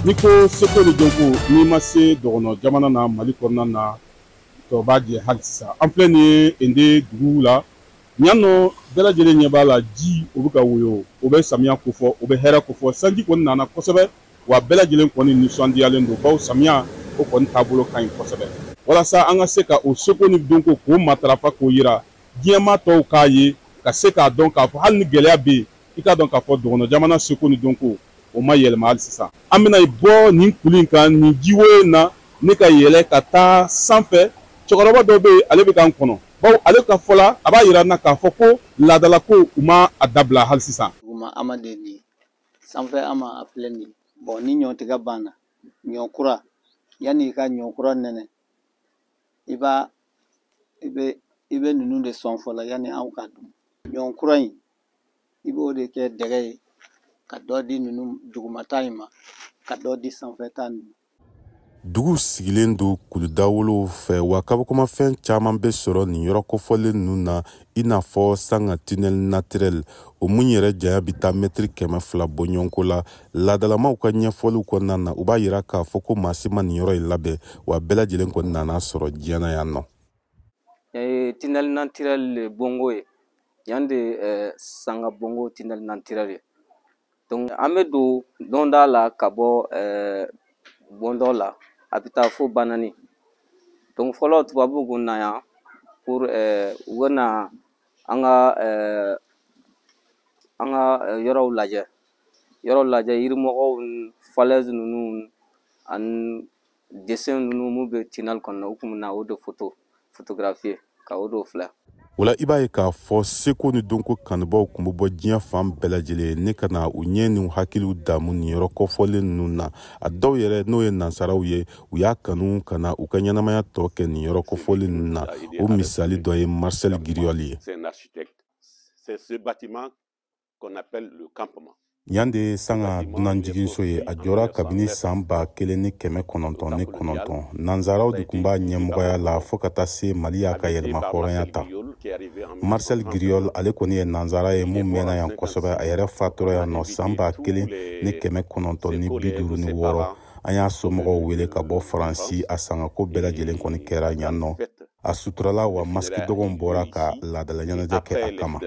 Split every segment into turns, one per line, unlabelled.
N'i ko seko ni dɔnko, n'i ma se dɔgɔnɔ jamana na Mali kɔnɔna na, tɔ b'a jɛ hali sisan. An filɛ nin ye Ende dugu la yan nɔ, bɛɛ lajɛlen ɲɛ b'a la, ji o bɛ ka woyo, o bɛ samiya kofɔ, o bɛ hɛrɛ kofɔ. Sanji kɔni nana kosɛbɛ, wa bɛɛ lajɛlen kɔni nisɔndiyalen don, bawo samiya o kɔni taabolo ka ɲi kosɛbɛ. Walasa an ka se ka o seko ni dɔnko k'o matarafa k'o yira diɲɛmaa tɔw k'a ye, ka se k'a dɔn k'a fɔ hali ni gɛlɛya bɛ yen, i k'a dɔn k'a fɔ dɔgɔnɔ jamana seko ni dɔnko o ma yɛlɛma hali sisan. An bɛna bɔ nin kulu in kan, nin jiwoyo in na, ne ka yɛlɛ ka taa sanfɛ. Cɛkɔrɔba dɔ bɛ yen, ale bɛ k'an kɔnɔ, bawo ale ka fɔ la, a b'a yira n na k'a fɔ ko laadalako u ma a dabila hali sisan.
Duguma ama de nin sanfɛ ama a filɛ nin ye. Bon, ni ɲɔ tigɛ banna, ɲɔ kura, yanni i ka ɲɔ kura nɛnɛ, i bɛ ninnu de sɔn fɔlɔ yanni anw ka dun. Ɲɔ kura in, i b'o de kɛ dɛgɛ ye ka dɔ di ninnu dugumata in ma, ka dɔ di sanfɛta ninnu.
Dugu sigilen don kuludawolow fɛ, wa kabakomafɛn caman bɛ sɔrɔ nin yɔrɔ kofɔlen ninnu na, i n'a fɔ Sanga tunnel naturel, o mun yɛrɛ janya bɛ taa mɛtiri 200 bɔɲɔgɔnko la. Laadalamaw ka ɲɛfɔliw kɔnɔna na, u b'a yira k'a fɔ ko maa si ma nin yɔrɔ in labɛn, wa bɛɛ lajɛlen kɔni nana sɔrɔ diɲɛ na yan nɔ.
Yan ye tunnel naturel bongo ye, yan de Sanga bongo tunnel naturel ye. Donc an bɛ don dɔnda la ka bɔ bɔndɔ la, a bɛ taa fo Banani. Donc fɔlɔ tubabuw kun na yan pour u bɛ na an ka yɔrɔw lajɛ, yɔrɔw lajɛ, yirimɔgɔw ni falaise ninnu ani dessin ninnu mun bɛ tunnel kɔnɔ, u kun bɛ na o de photographier ka o de filɛ.
O la i b'a ye k'a fɔ seko ni dɔnko kanubaw kun bɛ bɔ diɲɛ fan bɛɛ lajɛlen ne ka na u ɲɛ n'u hakiliw damu nin yɔrɔ kɔfɔlen ninnu na. A dɔw yɛrɛ n'o ye nansaraw ye, u y'a kanu ka na u ka ɲɛnamaya tɔ kɛ nin yɔrɔ kɔfɔlen ninnu na. O misali dɔ ye Marcel Griol ye.
C'est un architecte. C'est ce bâtiment qu'on appelle le campement.
Yan de ye Sanga dunanjiginso ye, a jɔra kabini san 1999. Nanzaraw de tun b'a ɲɛmɔgɔya la fo ka taa se Mali y'a ka yɛlɛma hɔrɔnya ta. Marcel Griol, ale kɔni ye nanzara ye mun mɛnna yan kosɛbɛ, a yɛrɛ fatura yan nɔ san 1956. An y'a somɔgɔw wele ka bɔ Faransi, a sangako bɛɛ lajɛlen kɔni kɛra yan nɔ. A suturala, wa masque dɔgɔw bɔra ka laadala ɲɛnajɛ kɛ a kama.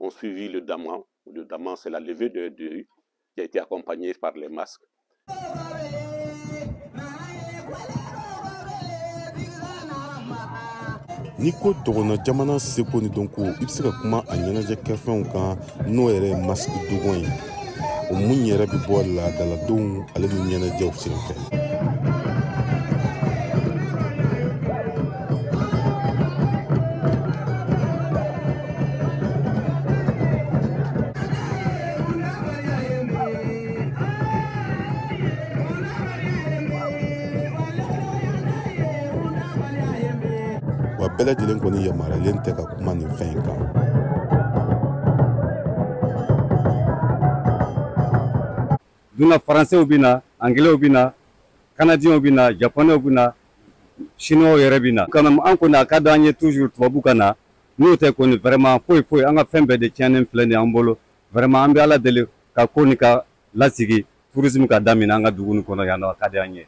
Ont suivi le daman. Le daman, c'est la levée de deuil qui a été accompagnée par les masques.
N'i ko dɔgɔnɔ jamana seko ni dɔnko, i bɛ se ka kuma a ɲɛnajɛ kɛfɛnw kan, n'o yɛrɛ ye masque dogon ye, o mun yɛrɛ bɛ bɔ laadaladenw ale ni ɲɛnajɛw senfɛ. Wa bɛɛ lajɛlen kɔni yamaruyalen tɛ ka kuma nin fɛn in kan.
Duna Faransɛw bɛ na, Angilɛw bɛ na, Kanadiyɛnw bɛ na, Japonɛw bɛ na, Chinois yɛrɛ bɛ na. Quand même, an kɔni a ka d'an ye toujours tubabu ka na, n'o tɛ kɔni vraiment foyi foyi, an ka fɛn bɛɛ de tiɲɛnen filɛ nin ye an bolo. Vraiment an bɛ Ala deli ka ko nin ka lasigi, tourisme ka daminɛ an ka dugu nin kɔnɔ yan nɔ, a ka di an ye.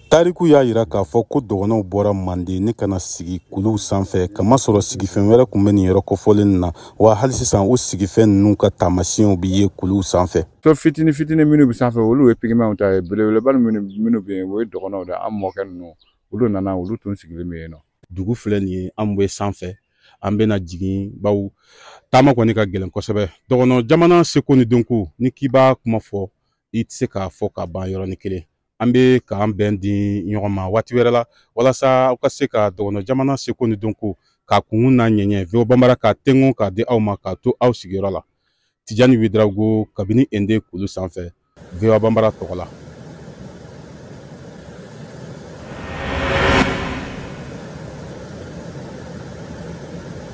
Tariku y'a yira k'a fɔ ko dɔgɔnɔw bɔra Manden ne ka na sigi kuluw sanfɛ, kamasɔrɔ sigifɛn wɛrɛ tun bɛ nin yɔrɔ kofɔlen na, wa hali sisan o sigifɛn ninnu ka taamasiyɛnw bɛ ye kuluw sanfɛ.
So fitini fitini minnu bɛ sanfɛ, olu ye pigmɛnw ta ye, belebeleba minnu bɛ yen, o ye dɔgɔnɔw de ye. An mɔkɛ ninnu, olu nana, olu tun sigilen bɛ yen nɔ.
Dugu filɛ nin ye, an bɛ sanfɛ, an bɛna jigin, bawo taama kɔni ka gɛlɛn kosɛbɛ. Dɔgɔnɔ jamana seko ni dɔnko, ni k'i b'a kuma fɔ, i tɛ se k'a fɔ ka ban yɔrɔnin kelen. An bɛ k'an bɛn di ɲɔgɔn ma waati wɛrɛ la, walasa aw ka se ka dɔgɔnɔ jamana seko ni dɔnko k'a kunkun n'a ɲɛɲɛ VOA Bambara ka tengo k'a di aw ma k'a to aw sigiyɔrɔ la. Tijani Ouédraogo kabini Ende kulu sanfɛ, VOA Bambara tɔgɔ la.